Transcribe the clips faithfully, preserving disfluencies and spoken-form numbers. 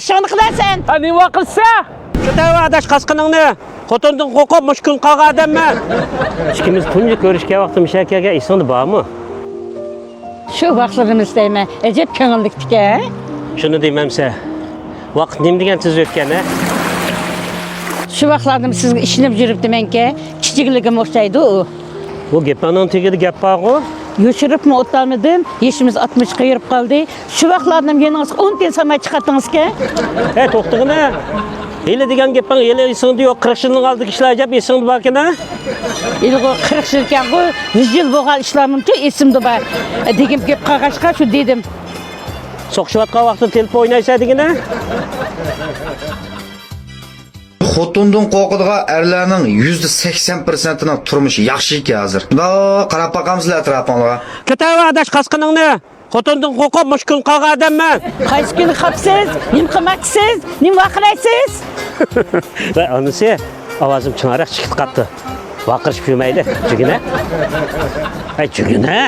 ئىشىڭنى قىلارسەن. ھە، نېمە قىلسا؟ كۆتەر ئاداش قاسقىنىڭنى. خوتۇندىن قورقۇپ مۇشۇ كۈن قالغان ئادەممەن. ئىككىمىز تۇنجى كۆرۈشكەن ۋاقتىمىز شەكەرگە ئېسىڭدە بارمۇ؟ شۇ ۋاقىتلىرىمىز دەيمەن، ئەجەب كۆڭۈللۈكتىكەن. شۇنى دېمەمسە، ۋاقىت نېمە دېگەن تېز ئۆتكەن، ھە؟ شۇ ۋاقىتلاردا سىزگە ئىشىنىپ يۈرۈپتىمەنكەن، كىچىكلىكىم ئوخشايدۇ ئۇ. بۇ گېپىڭنىڭ تېگىدە گەپ بارغۇ. يوشۇرۇپمۇ ئولتۇرالمىدىم، يېشىمىز ئاتمىشقا يېرىپ قالدى. شۇ ۋاقىتلاردىمۇ يېنىڭىزغا ئون تىيىن سالماي چىقاتتىڭىزكەن. ھەي، توختىغىنە. ھېلى دېگەن گېپىڭ ھېلى ئېسىڭدە يوق، قىرىق يىلنىڭ ئالدىدىكى ئىشلار ئەجەب ئېسىڭدە باركەن، ھە؟ ھېلىغۇ قىرىق يىلكەنغۇ، يۈز يىل بولغان ئىشلارمۇ ئېسىمدە بار. دېگىم كېلىپ قالغاچقا شۇ دېدىم. سوقۇشۇۋاتقان ۋاقتىدا تېلېفون ئوينايسەن دېگىنە. خوتۇندىن قورقىدىغان ئەرلەرنىڭ يۈزدە سەكسەن پىرسەنتىنىڭ تۇرمۇشى ياخشى ئىكەن ھازىر. مۇنداق قاراپ باقامسىلەر ئەتراپىڭلارغا. كۆتەر ئاداش قاسقىنىڭنى. خوتۇندىن قورقۇپ مۇشۇ كۈن قالغان ئادەممەن. قايسى كۈنى قاپسىز؟ نېمە قىلماقچىسىز؟ نېمە ۋارقىرايسىز؟ ۋە ئانىسى، ئاۋازىم چىڭراق چىقىپ قاپتۇ. ۋارقىرىشىپ يۈرمەيلى، جۈگىنە. ھەي، جۈگىنە!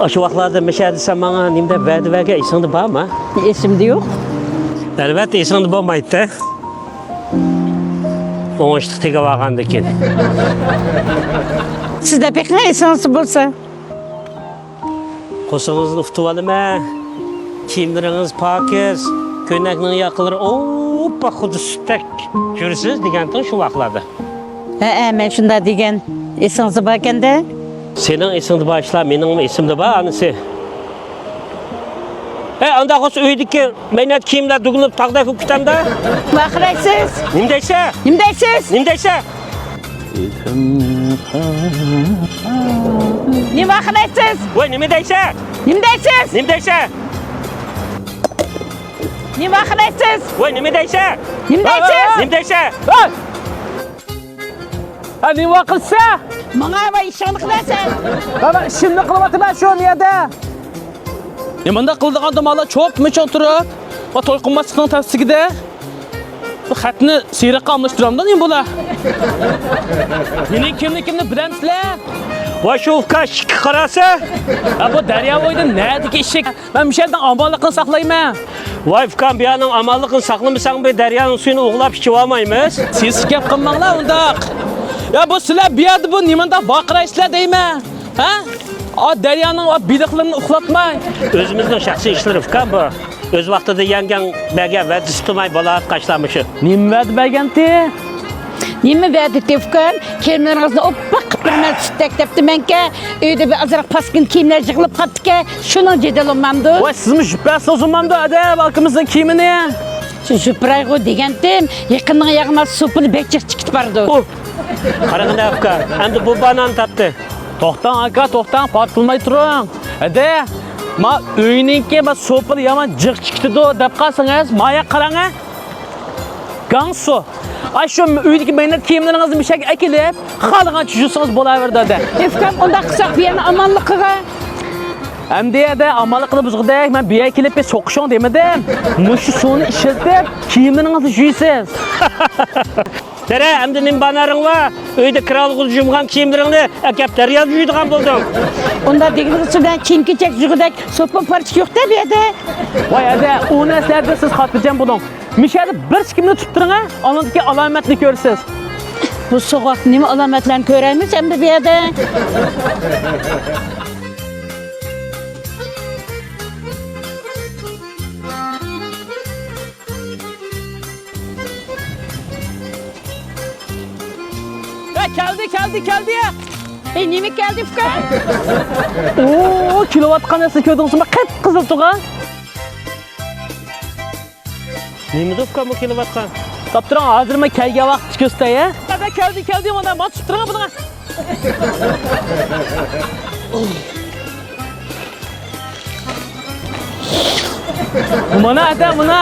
ئاشۇ ۋاقىتلاردا مىشە دېسەم ماڭا نېمە دەپ ۋەدە بەرگەن، ئېسىڭدە بارمۇ؟ ئېسىمدە يوق. ئەلۋەتتە ئېسىڭدە بولمايتتى. ئوڭۇشلۇق تېگىۋالغاندىكىن. سىز دەپ بېقىڭ، ئېسىڭىزدە بولسا. قورسىقىڭىزنى ئۇتۇۋالىمەن. كىيىملىرىڭىز پاكىز، كۆينەكنىڭ ياقىلىرى ئوپپا خۇددى سۈتتەك. كۆرىسىز دېگەنتىڭ شۇ ۋاقىتلاردا. ھەئە، مەن شۇنداق دېگەن. ئېسىڭىزدە باركەن-دە. سېنىڭ ئېسىڭدە بار ئىشلار مېنىڭمۇ ئېسىمدە بار، ئانىسى. ھەي، ئانداق بولسا ئۆيدىكى مەينەت كىيىملەر دۈگىلىپ تاغدەك بولۇپ كېتەمدۇ. نېمە ۋارقىرايسىز؟ نېمە دەيسە؟ نېمە دەيسىز؟ نېمە دەيسە؟ نېمە ۋارقىرايسىز؟ ۋاي، نېمە دەيسە؟ نېمە دەيسىز؟ نېمە دەيسە؟ نېمە ۋارقىرايسىز؟ ۋاي، نېمە دەيسە؟ نېمە دەيسىز؟ نېمە دەيسە؟ ھە، نېمە ۋارقىرىسا؟ ماڭا ۋاي، ئىشىڭنى قىلارسەن. مانا ئىشىمنى قىلىۋاتىمەن شۇ يەردە. نېمانداق قىلىدىغان دۇمالا چوپمۇ چوڭ تۇرۇپ، ۋە توي قىلماسلىقنىڭ تەستىكىدە بۇ خەتنى سېرىققا ئالماشتۇرامدۇ نېمە بۇلار؟ مېنىڭ كىملىكىمنى بىلەمسىلەر؟ ۋاي شۇ ئۇكا ئىشىككە قاراسا. ھە، بۇ دەريا بويىدا نەدىكى ئىشىك؟ مەن مۇشۇ يەردىن ئامانلىقنى ساقلايمەن. ۋاي ئۇكام، بۇ يەرنىڭ ئامانلىقىنى ساقلىمىساڭ، بۇ دەريانىڭ سۈيىنى ئوغلاپ ئىچىۋالمايمىز. سېسىق گەپ قىلماڭلار ئۇنداق. يا بۇ سىلەر بۇ يەردە بۇ نېمانداق ۋارقىرايسىلەر دەيمەن. ھە؟ ئا، دەريانىڭ ئا بېلىقلىرىنى ئۇخلاتماي. ئۆزىمىزنىڭ شەخسىي ئىشلىرى ئۇكام بۇ. ئۆز ۋاقتىدا يەڭگەڭ بەرگەن ۋەدىسى تۇتماي بالاغەت قاشلارمۇ شۇ. نېمە ۋەدە بەرگەنتى؟ نېمە ۋەدىتى ئۇكام؟ كىيىملىرىڭىزنى ئوپپا قىلىپ بېرىمەن سۈتتەك دەپتىمەنكەن. ئۆيدە بىر ئازراق پاسكىنا كىيىملەر يىغىلىپ قاپتىكەن. شۇنىڭ جېدىلى بولمامدۇ؟ ۋاي سىزمۇ جۈپەسىز بولمامدۇ ئەدە ئاكىمىزنىڭ كىيىمىنى؟ شۇ جۈپرايغۇ دېگەنتىم، يېقىننىڭ ياغما سوپىنى بەك جىق چىقىپ بارىدۇ. ئۇ، قاراڭ ئاكا، ئەمدى بۇ بانانى تاپتى. توختاڭ ئاكا، توختاڭ، پارتلىماي تۇرۇڭ. ھەدە، ما ئۆينىڭكى ما سوپىلى يامان جىق چىقىتىدۇ دەپ قالسىڭىز، مايا قاراڭە. گاڭسۇ. ئاشۇ ئۆيدىكى مەينەت كىيىملىرىڭىزنى مۇشەگە ئەكېلىپ، خالىغانچە يۇسىڭىز بولاۋېرىدۇ ھەدە. ئۇكام، ئۇنداق قىلساق بۇ يەرنىڭ ئامانلىقىغا. ئەمدى ھەدە ئامانلىقىنى بۇزغۇدەك، مەن بۇ يەرگە كېلىپ بىر سوقۇشۇڭ دېمىدىم. مۇشۇ سۇنى ئىشلىتىپ، كىيىملىرىڭىزنى يۇيىسىز. دەرە، ئەمدى نېمە بانارىڭ بار؟ ئۆيدە كىرئالغۇدا يۇمغان كىيىملىرىڭنى ئەكەپ دەريادا يۇيىدىغان بولدۇڭ. ئۇنداق دېگىنىڭىز ئۈستىدە كىيىم-كېچەك يۇيغۇدەك سوپا پارچە يوق-دە بۇ يەردە. ۋاي ھەدە، ئۇ نەرسىلەردىن سىز خاتىرجەم بولۇڭ. مۇشۇ يەردە بىر ئىككى مىنۇت تۇرۇپ تۇرۇڭ ھە، ئاندىن كېيىن ئالامەتنى كۆرىسىز. بۇ سوغۇق ۋاقىتتا نېمە ئالامەتلەرنى كۆرەرمىز ئەمدى بۇ يەردە؟ ھە، كەلدى، كەلدى، كەلدى. ئەي، نېمە كەلدى، ئۇكا؟ ئوو، كېلىۋاتقان نەرسىنى كۆردۈڭىزمۇ؟ قىپقىزىل تۇرغان. نېمىدۇ، ئۇكا، بۇ كېلىۋاتقان؟ قاراپ تۇرۇڭ، ھازىر مەن كەلگەن ۋاقىتنى كۆرسىتەي، ھە؟ كەلدى، كەلدى، مانا، مانا تۇرۇپ تۇرۇڭ، بۇنىڭغا. مانا ئەدە، مانا.